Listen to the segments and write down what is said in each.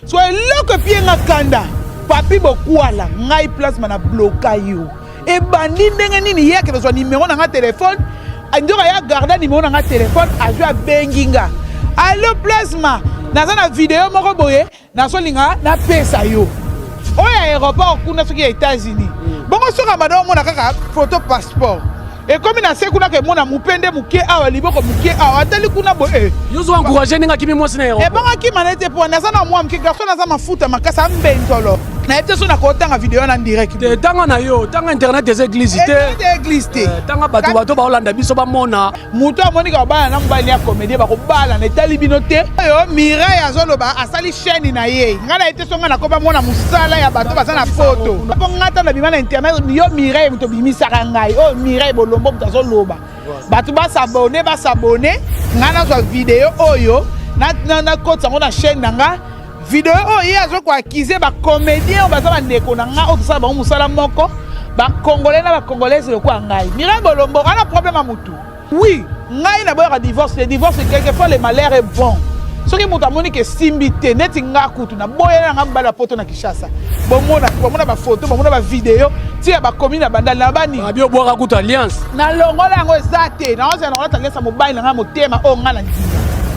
So eloko epie nga kanda papi bokwala ngai plasma na bloka yo ebandi ndenge nini ye akende kozwa nimero na nga telefone nzoka ye agarda nimero na nga telefone azwi abengi nga allo plasma naza na video moko boye nazolinga napesa yo oyo ya aéroport kuna soki ya États-Unis mm. bongo soki abanda omona kaka photo passeport ekomi na se kuna kemona mupende moke awa liboko moke awa atali kuna boye eh. yo ozo encourage ndenge akimi mwasi na ye ebongo akima na ye te mpo naza na mwa moke garçon naza mafuta makasi ambenzolo nayebi te so nakotanga video wana direct te tanga na yo tanga internet eza eglise te eglise te eh, tanga bato bato baolanda biso bamona moto amoni kobala na mobali ya comédien bakobalana etali bino te oyo mireille azoloba asali chaîne na ye ngai na ye te so ngai nakoba mona mosala ya bato baza na poto mpo ngai ata nabima na internet yo mireille moto obimisaka ngai oyo mireille bolombo moto azoloba bato basabone basabone ngai nazwa video oyo nakotisa yango na chaîne na ngai video oyo ye azo ko accuser ba comédien oyo baza bandeko na ngai oyo tosala bango mosala moko bacongolais na bacongolaise lokola ngai mireille bolombo ana problème ya motu oui ngai naboyaka divorce le divorce quelquefois le malheur est bon soki moto amoni ke esimbi te neti nga kutu naboyela na nga mobali ya poto na kinshasa bomona bomona bafoto bomona bavideo tia bakomi na bandali na bani abi obwaka kutu alliance nalongola yango eza te naozela nakolata alliance ya mobali na ngai motema oyo ngai na ndima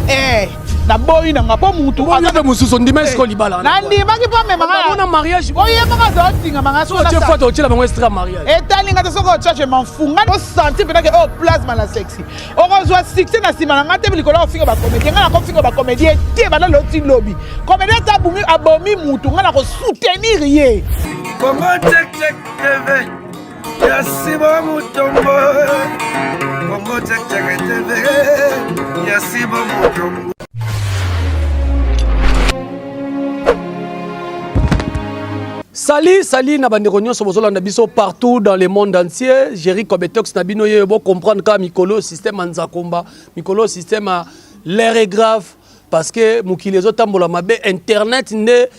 eh. naboyi na nga mpo mutu mpe mosusu ondima esiko libala nandimaki mpo amemanga mariage oye moko azala otingama nga soki fois totyela bango extra mariage etali nga te soki otya je m'en fous nga osentir mpenza ke oyo oh, plasma na sexy okozwa succès na nsima na nga te likolo ya kofinga bacomédien nga nakofinga bacomédien te banda loti lobi comédien ata abomi mutu nga nakosoutenir ye Congo Check Check TV ya Sibo Mutombo Congo Check Check TV ya Sibo Mutombo Salut, salut na bandeko nyonso bozolanda biso partout dans le monde entier. Jerry Kobetox na bino ye bo comprendre ka mikolo système ya nzakomba, mikolo système ya l'air est grave parce que mokili ezotambola mabe internet nde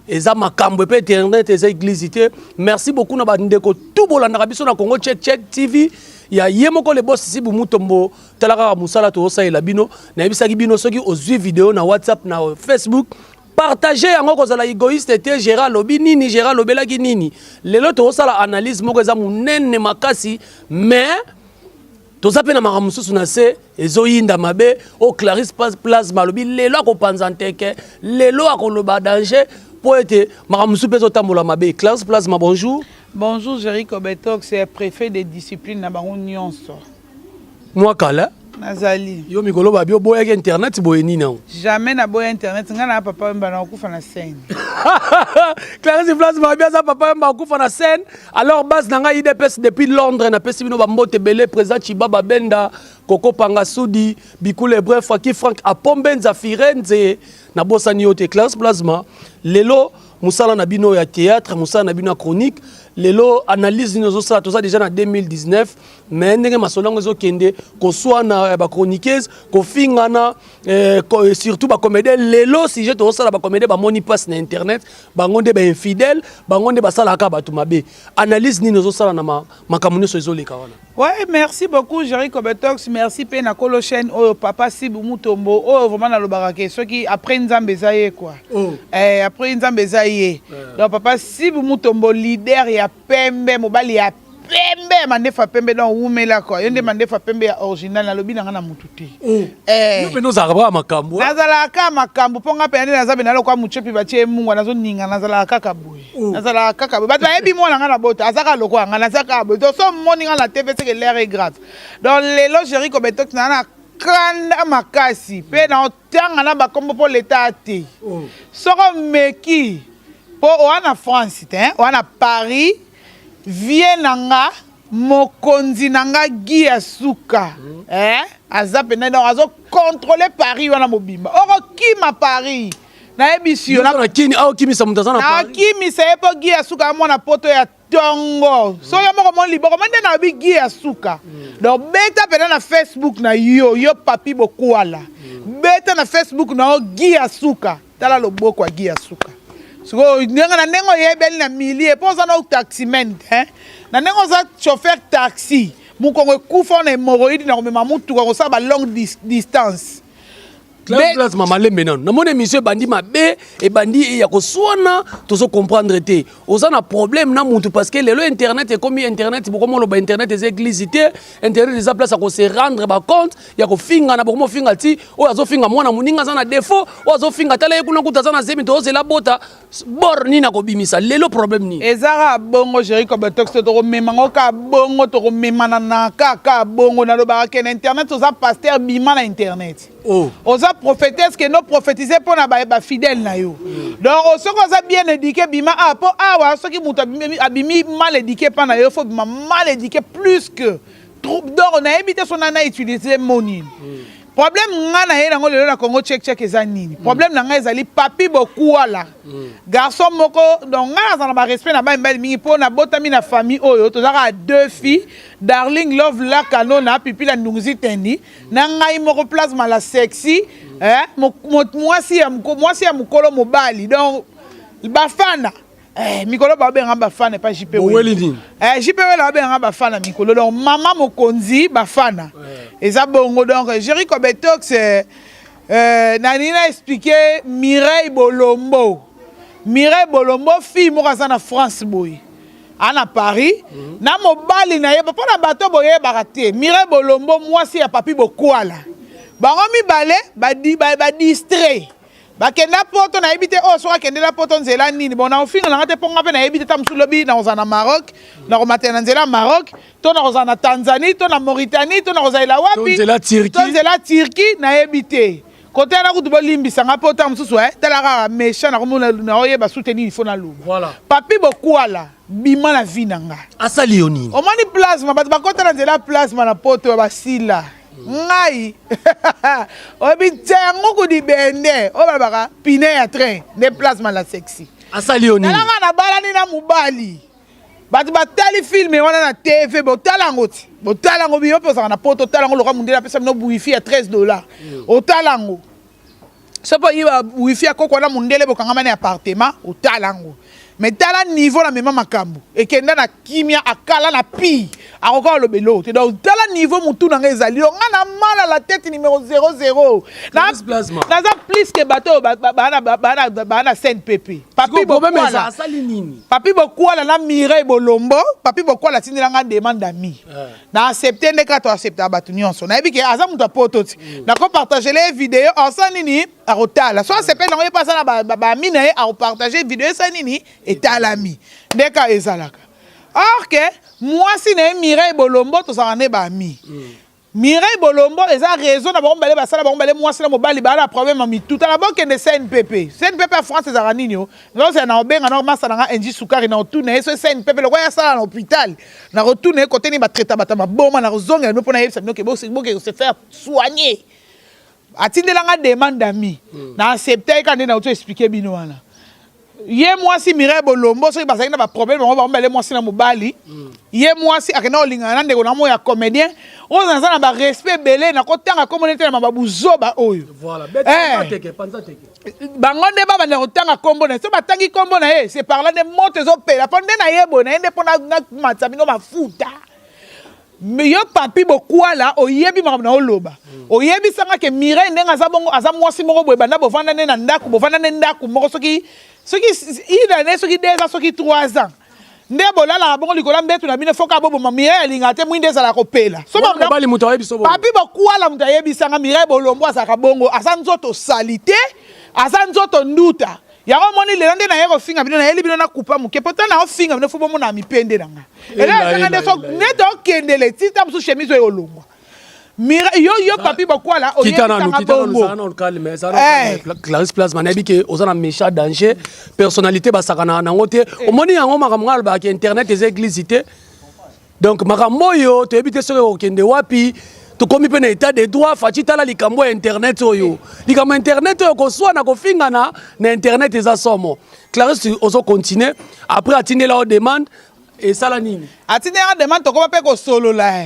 eza makambo epe internet eza eglise te merci beaucoup na bandeko tout bolandaka biso na congo check check tv ya ye moko le boss sibu mutombo tala kaka mosala tozosalela bino nayebisaki bino soki ozwi video na whatsapp na facebook partage yango kozala egoïste te gérard alobi nini gérard alobelaki nini lelo tozosala analyse moko eza monene makasi mais toza mpe na makambo mosusu na se ezoyinda mabe oyo clarisse plasma alobi lelo akopanza nteke lelo akoloba danger mpo ete makambo mosusu mpe ezotambola mabe clarisse plasma bonjour bonjour jerry cobetox préfet de discipline na bango nyonso mwa kala nazali yo mikolo babi oboyaki internet boye nini yango jamais naboya internet ngai na papa wemba nakokufa na scène clarisse plasma babi aza papa wemba akufa na scène Alors base na ngai idps depuis Londres napesi bino ba mbote ebele président Chibaba Benda Koko Pangasudi Bikule Bref Faki Frank Apombenza Firenze nabosani yo te Clarisse Plasma lelo mosala na bino ya théâtre mosala na bino ya chronique lelo analyse nini ozosala toza déjà na 2019 mais ndenge masolo yango ezokende koswana ya bachroniqueuse kofingana eh, surtout bacomédien lelo sujet tozosala bacomédien bamoni mpasi na internet bango nde ba infidèle bango nde basalaka bato mabe analyse nini ozosala na makambo nyonso ezoleka wana Ouais, merci beaucoup Jerry Kobetox, merci pe na kolo chaîne oyo papa Sibu Mutombo oyo vraiment nalobaka ke soki après Nzambe eza ye quoi. Oh. Eh après Nzambe eza ye. Yeah. Donc papa Sibu Mutombo leader ya pembe mobali ya pembe ya mandefu ya pembe donc wumela quoi yo nde mandefu ya pembe ya original nalobi na nga na mutu te oh. eh. yo mpe ozalaka kaka makambo eh? nazalaka kaka makambo mpo nga mpenza nde naza mpenza lokola mutshopi batie mungwa nazoninga nazalaka kaka boye oh. nazalaka kaka boye bato bayebi mwana nga na bota aza kaka lokola nga naza kaka boye to so omoni nga na tv seke l'air est grave donc lelo géri kobetox naa na kanda makasi mpe na otanga na bakombo mpo leta te oh. soko omeki mpo oa na france te oa na paris Vieux na nga mokonzi na nga Guy ya suka mm. eh aza pena donc azo contrôler Paris wana mobimba okokima Paris nayebisi yo na kini aokimisa moto aza na Paris nakimisa ye mpo Guy ya suka mwana poto ya tongo mm. so yo moko moni liboko mo nde nalobi Guy ya suka mm. donc beta pena na Facebook na yo yo papi bokwala mm. beta na Facebook na yo Guy ya suka Tala loboko ya Guy ya suka. Sikoyo ndenge na ndenge oyebeli na milie mpo oza na taximan te na ndenge oza chauffeur taxi mokongo ekufa na hemorroïde na komema motuka kosala ba longue distance. Classe malembe nano. Namoni émission ebandi mabe, ebandi ya koswana, tozo comprendre te. Oza na problème na mutu parce que lelo internet ekomi internet, bokomi oloba internet eza église te, internet eza place ya ko se rendre ba compte, ya kofinga na bokomi ofinga ti oyo azofinga mwana moninga aza na défaut, oyo azofinga tala ye kuna kutu aza na zemi tozela bota bor nini akobimisa lelo problème nini? Eza kaka bongo Jerry Kobetox, tokomema ngo kaka bongo, tokomemana na kaka bongo. Nalobaka ke na internet oza pasteur, bima na internet. Oh. Oza prophétesse ke no prophétiser mpo na bafidèle na yo. Donc soki oza bien éduqué, bima awa, mpo awa soki moto abimi mal éduqué mpa na yo, faut bima mal éduqué plus que trop. Donc nayebi te so nana utiliser mot nini. Problème nga na ye nango lelo na Congo Check Check eza nini? Problème na ngai ezali Papi Bokuala, garçon moko. Donc ngai naza na barespect na bana mibali mingi, mpo nabotami na famille oyo tozalaka deux filles, Darling Love la Kanona, Pipila Ndunguzi Tendi, na ngai moko Plasma la Sexy, eh, mwasi ya mokolo mobali. Donc bafana, mikolo babenga bafana epa JP. Boweli nini? JP Wele babenga bafana mikolo. Donc mama mokonzi, bafana eza bongo. Donc Jerry Kobetox, nalingi na expliquer Mireille Bolombo. Mireille Bolombo, fille moko aza na France boye, ana Paris na mobali na ye. Mpo na bato boyebaka te, Mireille Bolombo mwasi ya Papi Bokwala, bango mibale badistrait bakenda Poto. Nayebi te oyo soki akendela Poto nzela nini. Bon, nakofinga nanga te, mpo nga mpe nayebi te. Ta mosusu lobi nakozala na Maroc, nakomatela na nzela ya Maroc, to nakozala na Tanzanie, to na Mauritanie, to nakozalela wapi. Nzela Turquie. To nzela Turquie, nayebi te. Kote wana kutu bolimbisanga, mpo ta mosusu tala kaka méchant, nakomona naoyeba su te nini fo naloba. Papi Bokwala, bima na vie na nga. Asali yo nini? Omoni Plasma, bato bakota na nzela ya Plasma na Poto ya basila. Ngai oyebi tia yango kudibende oyo balobaka pine ya train nde Plasma la Sexy. Asali yo nini? Talanga, nabalani na mobali. Bato batali film wana na TV, botala yango ti botala yango. Bino mpe ozalaka na Poto, otala yango loka mondele apesa bino wifi ya 13 $, otala yango. So mpo oyiba wifi ya koko wana mondele, bokangama na appartement, otala yango. Mais tala niveau na mema makambo ekenda na kimia, akala na pi akoka oloba eloko te. Donc tala niveau motu na ngai ezali yo, ngai na mal à la tête numéro 00. Naza plus que bato oyo baa na CNPP. Papi Bokwala, asali nini? Papi Bokwala na Mireille Bolombo. Papi Bokwala atindela nga demande d'ami, na accepte nde kaka toacceptaka bato nyonso. Nayebi ke aza moto ya Poto ti nakopartagele ye video, asala nini? Akotala. So asepeli nango, ye mpe aza na baami na ye, akopartage video esala nini? Etalami nde kaka ezalaka. Or ke mwasi na ye Mireille Bolombo, tozalaka nde baami. Mireille Bolombo eza réseau na bango mibale, basala bango mibale, mwasi na mobali, baa na problème ya mitu. Tala, bokende CNPP. CNPP ya France ezalaka nini? O nazozela na obenga na masa na nga Enji Sukari, na otuna ye so CNPP lokola ya sala na hôpital, na kotuna ye kote nini batraita bato ya maboma. Na kozongela bino mpo nayebisa bino ke boke se faire soigner. Atindelanga demande d'ami, na accepte ye kaka nde nauti expliquer bino wana. Ye mwasi Mireille Bolombo, soki bazalaki na baproblème bango bango mibale, mwasi na mobali, ye mwasi akenda kolingana na ndeko na mo ya comédien oyo naza na barespect ebele, nakotanga kombo nete na mababuzoba oyo. Bango nde babanda kotanga nkombo na ye. So batangi nkombo na ye, c'est par là nde moto ezopela, mpo nde nayeboye na ye nde mpo namatisa bino mafuta. Yo Papi Bokwala, oyebi makambo na oloba. Oyebisanga ke Mireille ndenge aza bongo, aza mwasi moko boye. Banda bovanda nde na ndako, bovanda nde ndako moko, soki une année, soki 2 ans, soki 3 ans, nde bolalaka bongo likolo ya mbeto na bino. Foka boboma Mireille, alingaka te mwinda ezalaka kopela. Mobali moto ayebi so. Papi Bokwala moto ayebisanga Mireille Bolombo azalaka bongo, aza nzoto sali te, aza nzoto nduta. Yango omoni lelo nde naye kofinga bino, nayeli bino nakupa moke, po ta na ofinga bino, fo bomona mipende na nga. Elezanga nde so nde tokendele tita mosusu chemise oyo olongwa. Yo Papi Bokwala, oyebisanga bongo. Clarisse Plasma, nayebi ke oza na méchant danger personnalité, basakana nango te. Omoni yango makambo ngai alobaka, internet eza église te. Donc makambo oyo toyebi te soki okokende wapi. Tokomi mpe na état de droit. Faci, tala likambo ya internet oyo, likambo ya internet oyo, koswana, kofingana na internet eza somo. Clarisse, ozo continue. Après atindela yo demande, esala nini? Atindela demande, tokoma mpe kosolola.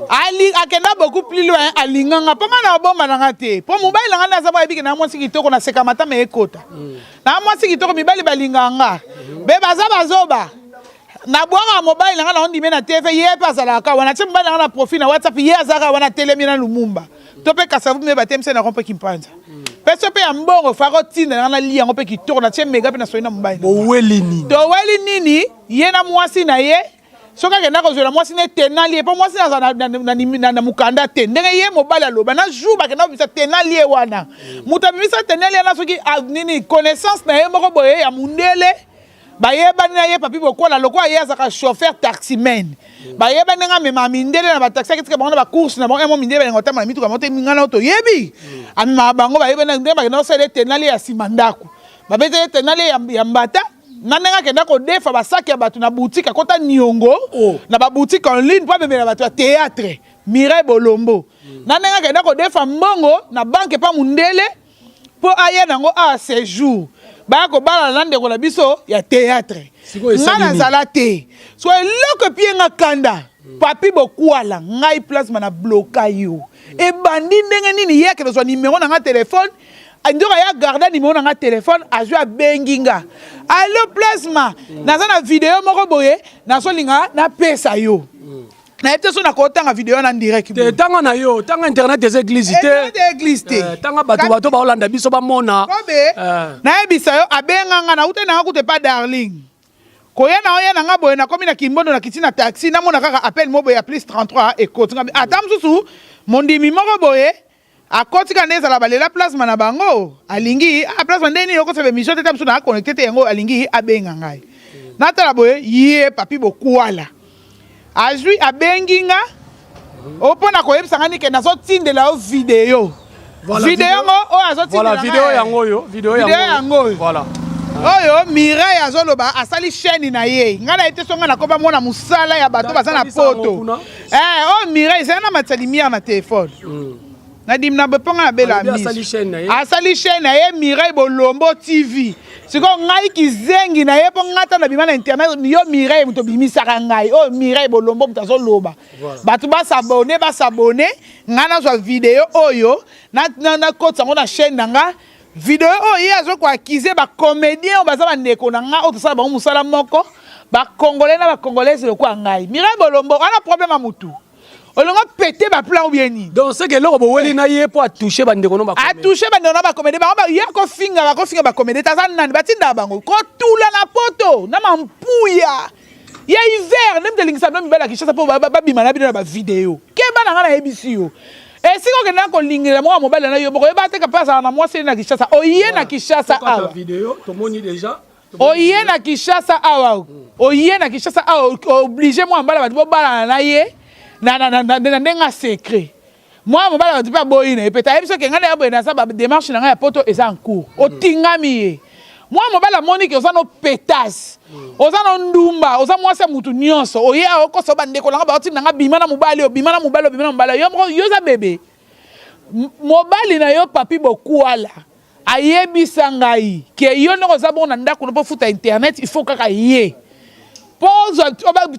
Ali akenda beaucoup plus loin, alinganga mpo nga na obomba nanga te, mpo mobali nanga nde aza bo ayebiki na mwasi kitoko, naseka matama ekota na mwasi kitoko. Mibali balingaka nga be baza bazoba. Nabwaka mobali na nga na ondime na TV, ye mpe azalaka wana. Tie mobali na nga na profil na WhatsApp, ye azalaka wana, atelemi na Lumumba. To mpe kasavubu nde batemisa na rond-point Kimpanza. Mpe so mpe ya mbongo faka otinda na nga nalia yango mpe kitoko natie mega mpe nasoli na mobali. Boweli nini? Toweli nini? Ye na mwasi na ye soki akenda kozwela mwasi ne tenalie mpo mwasi azala na, na, na, na, na mokanda te ndenge ye mobali aloba na jour bakenda kobimisa tenalie wana moto abimisa tenalie wana soki ah, nini connaissance na ye moko boye ya mundele bayebani na ye papi bokola lokola ye azalaka chauffeur taximan bayebani ndenge amemaka mindele na bataxi aketika bango na bacourse na bango emo mindele balinga kotambola na mituka bango te ngai nao toyebi amemaka bango bayebani ndenge bakenda kosala ye tenali ya nsima ndako babeteli ye tenali ya mbata na ndenge akenda kodefa basaki ya bato na boutique akota niongo oh. na baboutique en ligne mpo amemela bato ya théâtre Mireille Bolombo na ndenge akenda kodefa mbongo na banke mpa mundele mpo aya nango awa sejour baya kobalana na ndeko na biso ya théâtre nga nazala te so eloko epie nga kanda papi bokwala ngai plasma na bloka yo ebandi ndenge nini ye akende kozwa nimero na nga telefone nzoka ye agarda nimero na nga telefone azwi abengi nga allo plasma naza na video moko boye nazolinga napesa yo nayebi te so nakotanga video wana direct te tanga na yo tanga internet eza église te internet église te eh, tanga bato bato baolanda biso bamona kobe eh. nayebisa yo abenga nga nauta nanga kutu epa darling koya na oya na nga boye nakomi na kimbondo na kiti na taxi namona kaka appel mo boye ya plus 33 ekoti nga ata mosusu mondimi moko boye akoti kaka nde ezala balela plasma na bango alingi ah, plasma nde nini okosala emission te ta mosusu na connecte te yango alingi abenga ngai natala boye ye papi bokwala azwi abengi nga o mpo na koyebisa ngai nike nazotindela yo video video yango oyo azotindela video yango oyo video yango oyo voilà oyo Mireille azoloba asali chaîne na ye ngai nayebi te so ngai nakoba mwana mosala ya bato baza na poto eh oyo Mireille ezali na matisa lumière na telefone mm. nadimi na mpo ngai nabela miso asali chaîne na ye Mireille Bolombo TV sikoyo ngai kizengi na ye mpo ngai ata nabima na internet yo Mireille moto obimisaka ngai oyo Mireille Bolombo moto azoloba bato basabone basabone ngai nazwa video oyo nakotisa yango na chaîne na ngai video oyo ye azo ko accuser ba comediens oyo baza bandeko na ngai oyo tosala bango mosala moko ba congolais na ba congolaise lokola ngai Mireille Bolombo wana problème ya mutu olongo pete ba plan ou bien nini donc c'est que eloko boweli na ye mpo atouche bandeko no atouche bandeko na bacomédie bango ye kofinga bakofinga bacomédie te aza nani batindaka bango kotula na poto na mampuya ya hiver nde moto elingisa bino mibali ya kinshasa mpo babima na bino na bavideo keba na ngai nayebisi yo esika okendaka kolingela moko ya mobali na yo moko oyeba te mpe azala na mwasi na kinshasa oye na kinshasa awa oye na kinshasa awa oye na kinshasa awa oblige mwana mobali bato bobalana na ye na ndenge ya secret mwana mobali bato mpe aboyi na ye mpe tayebi soki ngai na boye naza ba démarche na ngai ya poto eza en cours otingami ye mwana mobali amoni ke oza no petase oza no ndumba oza mwasi ya mutu nyonso oye awa okosa bandeko na ngai baotinda ngai bima na mobali obima na mobali obima na mobali yo moko yo oza bebe mobali na yo papi bokuala Ayebisa ngai ke yo ndenge oza bongo na ndako no mpo ofuta internet il faut kaka ye mpo ozwa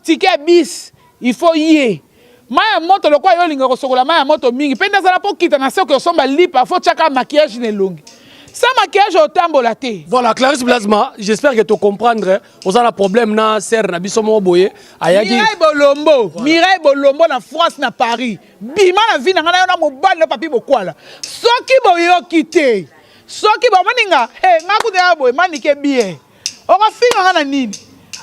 ticket ya bus il faut ye mai ya moto lokola yo olinga kosokola mai ya moto mingi mpe ndazala mpo okita na se oke osomba lipa fo otyaka maquillage na elongi sans maquillage otambola te. Voilà Clarisse Plasma, j'espère que tu comprendre. Oza na problème na sœur na biso moko boye. Ayaki Mireille Bolombo, voilà. Mireille Bolombo na France na Paris. Bima na vie na nga na yo na mobali na papi bokwala. Soki boyoki te. Soki bomoni nga, eh nga kutu ya boye manike bien. Okofinga nga na nini?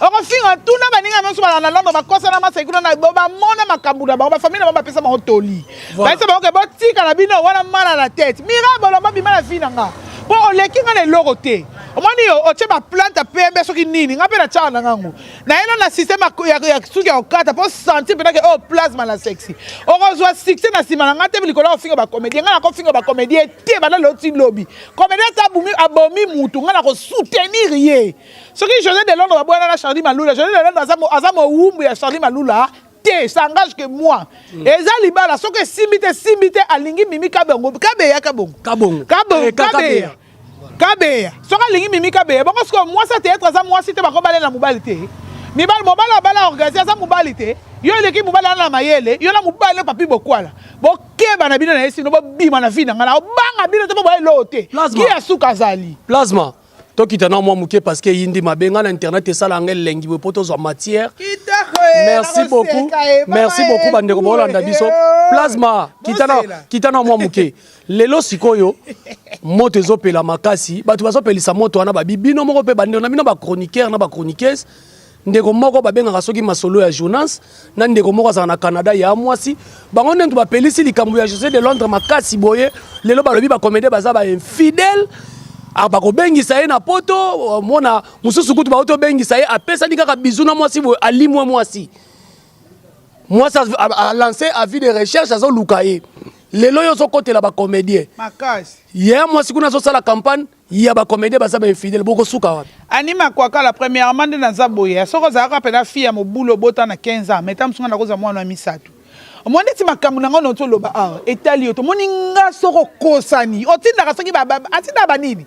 Okofinga tuna baninga nyonso balaka na Londres bakosa na masai kuna na bamona makambo na bango bafamille na bango bapesa bango toli. Bayebisa bango ke botika na bino wana mal à la tête. Mira bolomba bima na vie na nga. Po oleki nga na eloko te. Omoni yo otie ba plante pembe soki nini nga mpe natiaka na ngango. Naye na système ya suki ya kokata mpo sentir mpenza ke oyo oh, plasma na sexy okozwa succès na nsima na ngai te likolo ya kofinga bacomédien ngai nakofinga bacomédien te banda lelo ti lobi comédien ata abomi, abomi mutu ngai nakosoutenir ye soki josé de londres babwana na charlie malula josé de londres aza mowumbu ya charlie malula te ça engage que moi mm. eza libala soki esimbi te esimbi te alingi mimi kabongo kabeya kabongo kabongo kabongo eh, kabeya Kabeya soki alingi Mimi Kabeya bongo sikoyo mwasi ya theatre aza mwasi te bakobalela mobali te mibali mobali abala orgasie aza mobali te yo eleki mobali ana na mayele yo na mobali papi bokwala bokeba na bino na ye sino bobima na vie na ngai na obanga bino te mpo boya eloo te ki ya suka azali plasma tokita na mwa moke parce que eyindi mabe ngai na internet esala ngai elengi boye mpo tozwa matière kitoko. Merci beaucoup. Merci beaucoup bandeko bolanda biso. Plasma kitana kitana mwa muke. Lelo sikoyo moto ezopela makasi, bato bazopelisa moto wana babi bino moko pe bandeko na bino ba chroniqueur na ba chroniqueuse ndeko moko babengaka soki masolo ya Jonas na ndeko moko azala na Canada ya mwasi bango nde bapelisi likambo ya José de Londres makasi boye lelo balobi ba comédien baza ba infidèle ah, bakobengisa ye na poto mona mosusu kutu bauti obengisa ye apesani kaka bizu na mwasi boye alimwe mwasi mwasi alance avis de recherche azoluka ye lelo yo ozokotela bacomédien ye mwasi kuna azosala campagne ya bacomédien baza bainfidèle bokosuka wapi? Annie Makwakala premièrement nde naza boye soki ozalaka mpena fille ya mobulu obota na 15 ans mais ta mosu nga nakozwa mwana ya misato omoni neti makambo na ngai noti oloba awa etali yo tomoni nga soki okosani otindaka soki atindaka banini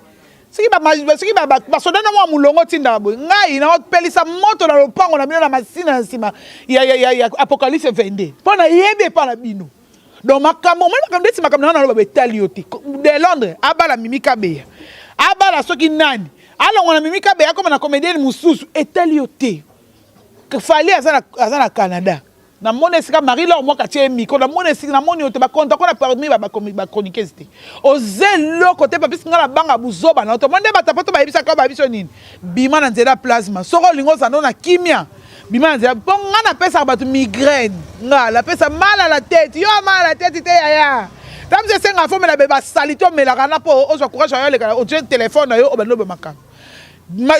soki soki basoda na mwa molongo otindaka boye ngai naopelisa moto na lopango na bino na masina na nsima ya apocalypse 22 mpo nayebi epa na bino. Donc makambo omoni makambo ndeti makambo na nga naloba etali yo te. De Londres abala Mimi Kabeya. Abala soki nani? Alongwa na Mimi Kabeya akoma na comedienne mosusu etali yo te. Fally aza na aza na Canada. Namoni esika Marie Laure Mwaka atie ye micro, namoni esika namoni yo te ba contact na parmi ba ba chroniqueuse te. Oza eloko te papis nga na banga buzoba na yo te. Omoni nde bato ya poto bayebisaka yo ba biso nini? Bima na nzela plasma. Soki olingi ozala no na kimia bima na nzela mpo nga napesaka bato migraine nga napesa mal à la tête yo mal à la tête te yaya ntango mosusu esengaka fo omela be basalite omelaka na mpo ozwa courage ya oleka otie telefone na yo obandi obe makambo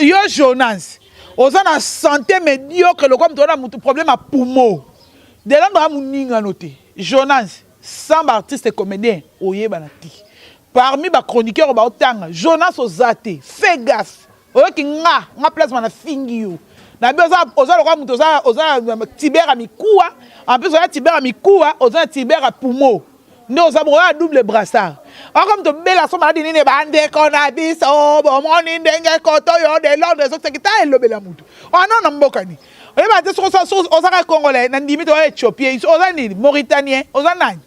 yo Jonas oza na santé médiocre lokola moto wana moto problème ya poumon delando ya moningano te Jonas sans baartiste comédien oyebana te parmi bachroniqueur oyo baotanga Jonas oza te fais gaffe Oyoki nga nga plasma na fingi yo na bi oza oza lokola moto oza oza tiber ya mikuwa en plus oza tiber ya mikuwa oza na tiber ya pumo nde oza bongo oza double brassard oko moto obela so maladi nini bandeko na biso bomoni ndenge koto yo de Londres ezokisaki ta elobela moto wana na mboka nini oyeba te soki ozaka congolais na ndimi te oza ethiopien oza nini mauritanien oza nani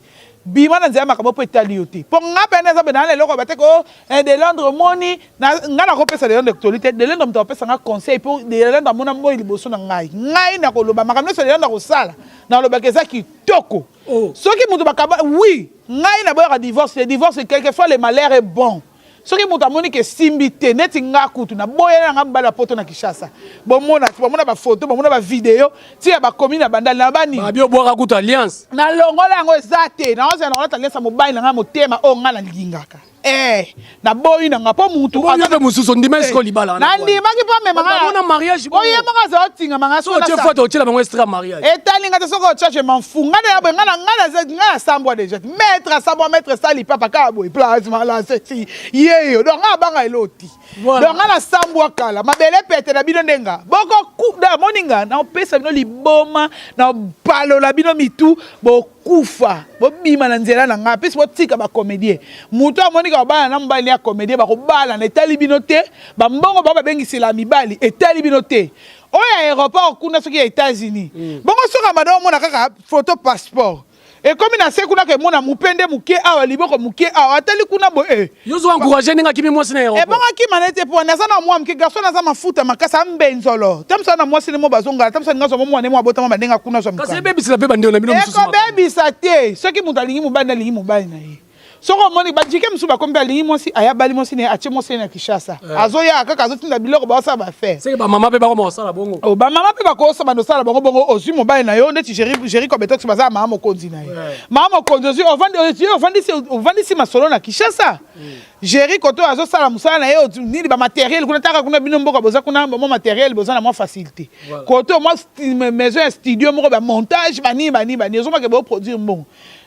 Bima na nzela makambo po etali yo te po nga pe naza na eloko ba te ko eh, de Londres omoni na nga nako pesa de Londres toli te de Londres moto apesa nga conseil po de Londres amona moi liboso na ngai ngai nakoloba makambo nyonso de Londres akosala nalobaka eza kitoko oh. Soki moto bakaba oui ngai naboyaka divorce le divorce quelquefois le malheur est bon. Soki moto amoni ke esimbi te neti nga kutu na boya na nga mobali ya poto na Kinshasa bomona bomona ba photo bomona ba video ti ya ba commune ya bandal na ba nini Babi obwaka kutu alliance. Na longola yango eza te na ozela na kolata alliance ya mobali na nga motema oyo nga na lingaka eh na boyi na nga po mutu aza pe mususu ondima esiko libala wana na ndimaki po amema nga na mariage bongo oye moko azala otingama nga soki otie photo otiela bango extra mariage etali nga te soki otia je m'en fous nga na boye nga na nga na nga na sambwa deja Maître asambwa maître sali papa kaka boye plasma la sexy yeyo donc nga abanga eloti voilà. Donc nga na sambwa kala mabele pete na bino nde nga boko ku da moni nga na opesa bino liboma na palola bino mitu bokufa bobima na nzela na nga pesi botika ba comédien moto amoni ka bana na mobali ya comédien bakobala na etali bino te bambongo bango babengisela mibali etali bino te oyo aéroport kuna soki ya États-Unis mm. Bongo soki amada omona kaka photo passeport Ekomi na se kuna ke mona mupende muke awa liboko muke awa atali kuna boye eh. Yo zo encourager ndenge akimi mwasi na aéroport. Ebongo akima na ye te po naza na mwa muke garçon naza mafuta makasi ambenzolo ta mosusu na mwasi ne mo bazongala ta mosusu alingi azwa mo mwana ne mo abotama ba ndenge akuna azwa mukanda. Kasi ebebisela pe ba ndeko na bino mosusu makambo. Ekobebisa te soki mutu alingi mobali na alingi mobali na ye. Soki omoni ba jike mosusu bakomi pe alingi mwasi aya abali mwasi na ye atie mwasi na ye na Kinshasa eh. Azoya kaka azotinda biloko baosala ba affaire. Seke ba mama pe bakoma kosala bongo. Oh, ba mama pe bakosa bando sala bango bongo ozwi mobali na yo ndeti Jerry Jerry Kobetox baza mama mokonzi na ye. Eh. Mama mokonzi ozwi ovandi ozwi ovandisi ovandisi masolo na Kinshasa. Mm. Jerry koto azosala mosala na ye nini ba matériel kuna taka kuna bino mboka boza kuna mwa matériel boza na mwa facilité. Voilà. Koto mwa maison ya studio moko ba montage banini banini banini ozomaka bo produire mbongo.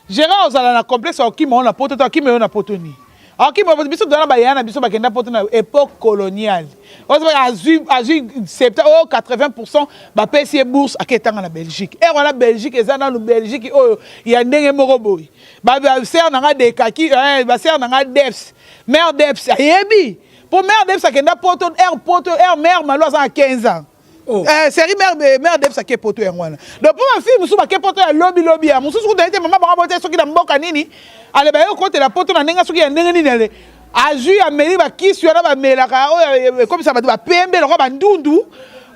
Gerard ozala na complexe ya kokima yo na poto te akima yo na poto nini? Akima yo biso tozala na ba yaya na biso bakenda poto na epoque coloniale. Ozo azui azui 70 oh 80% bapesi ye bourse ake tanga na Belgique. Heure wana Belgique eza nanu Belgique oyo ya ndenge moko boye. Ba ba sœur na nga dekaki eh ba sœur na nga Debs. Mère Debs ayebi. Po mère Debs akenda poto heure poto heure mère Malo aza na 15 ans. Oh. Eh, série mère mère Debs ake poto yango wana. Donc po ba fille mosusu bake poto ya lobi lobi ya mosusu kuta ete mama bango bote soki na mboka nini ale baye kokotela poto na ndenge soki ya ndenge nini ale azui ameli bakisi wana bamelaka oyo ekomisa bato bapembe lokola bandundu.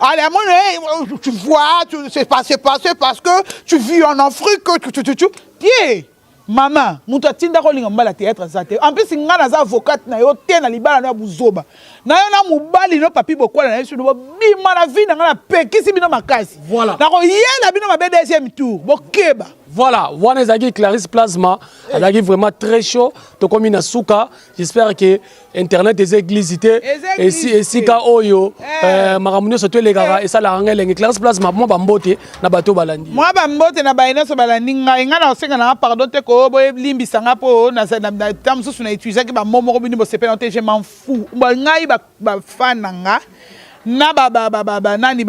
Allez, amoni, tu vois, c'est passé passé parce que tu vis en Afrique, tu tu tu tu tie. Mama, moto atindaka olinga mobali ya théâtre aza te. En plus nga naza avocate na yo te na libala no ya buzoba na yo na mobali no Papi Bokwala na ye sino bobima na vie na nga, napekisi bino makasi. Voilà. Nakoyela bino mabe deuxième tour, bokeba. Voilà, wana ezalaki Clarisse Plasma, azalaki vraiment très chaud. Tokomi na suka. J'espère que internet eza église te. Eza église te. Esika oyo Eh. makambo nyonso to elekaka esalaka ngai elenge. Clarisse Plasma, mwa bambote na bato balandi. Mwa bambote na baye nyonso balandi ngai. Ngai na kosenga nanga pardon te, ko boyelimbisa nga mpo ta mosusu na utilisaki bamo moko bino bosepela te, je m'en fous. Ngai bafan na nga na nani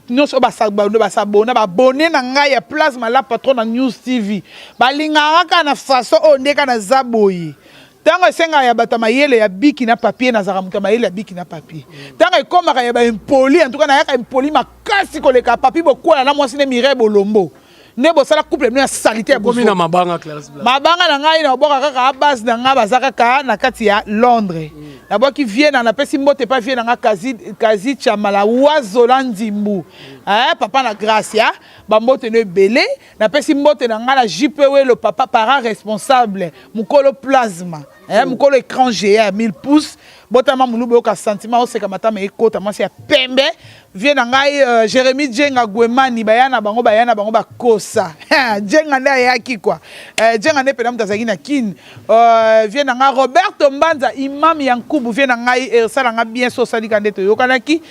nyonso oyo basabona, babone na ngai ya Plasma la patron na News TV, balingaka kaka na façon oyo nde kaka naza boye. Ntango esengaka ya bato ya mayele ya biki na papier, nazalaka moto ya mayele ya biki na papier. Ntango ekomaka ya baimpoli, en tout cas nayaka impoli makasi koleka Papi Bokwala na mwasi nde Mireille Bolombo, nde bosala couple bino ya saleté ya Okomi na mabanga, Clarisse Plasma. Mabanga na ngai naboka kaka base na ngai, baza kaka na kati ya Londres. Nabwaki vie na, napesi mbote pa vie na nga Kazi, Kazi Chamala Wazola Nzimbu, eh, papa na Gracia, bambote no ebele. Napesi mbote na ngai na JP Welo, papa parent responsable, mokolo Plasma, eh, mokolo écran géant ya 1000 pouces. Botama molubu, oyoka sentiment, oseka matama ekota, mwasi ya pembe. Vie na ngai Jérémi Djenga Gwemani, baya na bango, baya na bango bakosa Djenga nde ayaki kwa Djenga nde mpena moto azalaki na Kine. Vie na ngai Roberto Mbanza, imam ya Nkubu, vie na ngai esala nga bien so osalika nde toyokanaki.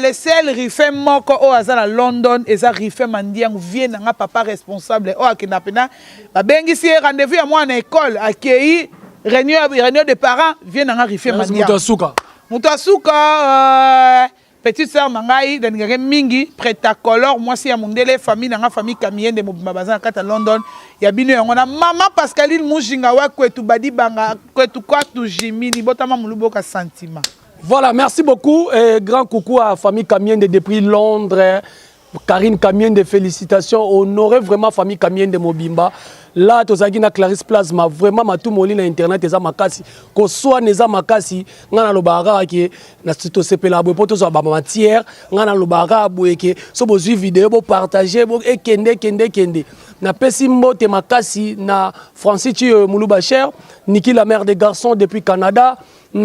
Le seul rife moko oyo aza na London eza Rife Mandiangu, vie na nga papa responsable oyo akenda mpena babengisi ye rendez-vous ya mwana école, akei réunion de parents, vie na nga Rife Moto Mandiangu. Asuka. Moto asuka, petite sœur na ngai nalingaki mingi, Pretacolor, mwasi ya mondele, famille na nga, famille Kamiende mobimba baza na kati ya London. Ya bino yango na mama Pascaline Mujinga wa Kwetu Badibanga Kwetu Kwatu Jimini, botama moluboka sentiment. Voilà, merci beaucoup. Et grand coucou à famille Kamiende depuis Londres. Karine Kamiende, félicitations. Honorez vraiment famille Kamiende mobimba. Là, tozalaki na Clarisse Plasma, vraiment matumoli na internet eza makasi. Koswana eza makasi. Nga nalobaka kaka ke na tosepela boye mpo tozwa ba matière. Nga nalobaka kaka boye ke so bozwi video, bopartage, bo ekende ekende ekende. Napesi mbote makasi na Francis Chiyo Muluba cher, Niki la mère des garçons depuis Canada.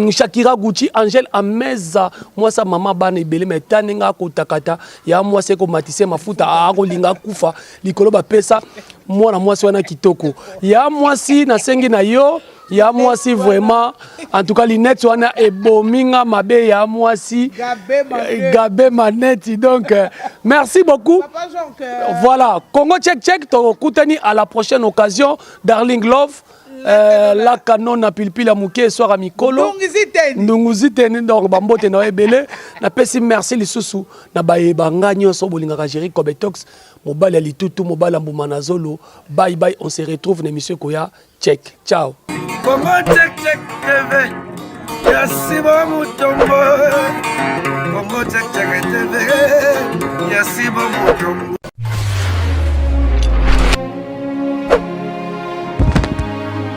Shakira Gucci, Angèle Ameza, mwasa mama bana ebele, mais ta ndenge akotakata ya mwasi ekomatise mafuta, akolinga akufa likolo bapesa mwana mwasi wana kitoko ya mwasi. Nasengi na yo ya mwasi, vraiment, en tout cas linette wana ebomi nga mabe ya mwasi. Gabe Maneti. Gabe Maneti, donc merci beaucoup. Papa Jean. Voilà, Congo Check Check, tokutani à la prochaine occasion. Darling Love, la kanona pilipili ya moke eswaka mikolo. Ndungizi teni. Ndunguzi teni. Donc bambote na yo ebele. Napesi merci lisusu na bayeba nga nyonso bolingaka Géri Cobetox, mobali ya litutu, mobali ya mbuma na zolo. Bye bye, on se retrouve na émission ekoya. Check, ciao. Congo Check Check TV ya Simon Mutombo. Congo Check Check TV ya Simon Mutombo.